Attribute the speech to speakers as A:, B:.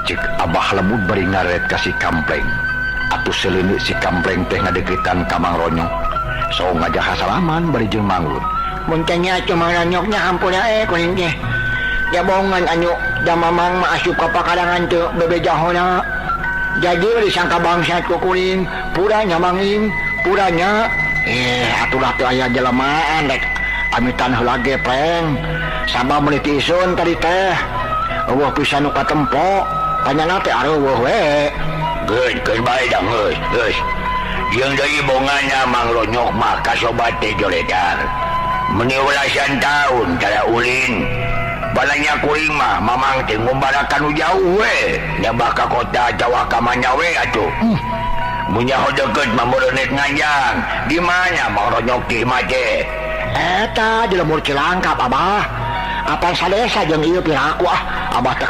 A: Cek Abah Lembut bari ngaret ka si Kampleng. Atuh seleuneu si Kampleng teh ngadeukeutan ka Mang Ronyok. So ngajak salaman bari jeung manggut.
B: Mun teh nya atuh Mang Ronyoknya, hampura kuring teh. Jabongan anu da Mamang mah asup ka pakarangan teu bebejahona. Jadi disangka bangsat ku kuring, puranya Mang Ing, puranya.
A: Atulah teu aya jelemaan rek amitan heula ge, Pleng. Sabab meuni ti isun tadi teh euweuh pisan nu katempo, panyana teh areuweuh we. Geus, geus bae dah, geus, geus. Jeung deui bongana Mang Ronyok mah ka sobat teh joledar. Meni welasan tahun tara ulin. Balanya kuring mah Mamang teh ngumbara kanu jauh we. Nyabah ka kota atawa ka mana we atuh. Mun nyaho deukeut mah meureun nganjang. Di mana Mang Ronyok teh mah teh?
B: Eta di lembur Cilangkap, Abah. Apa sadesa jeung ieu piraku ah, Abah teh.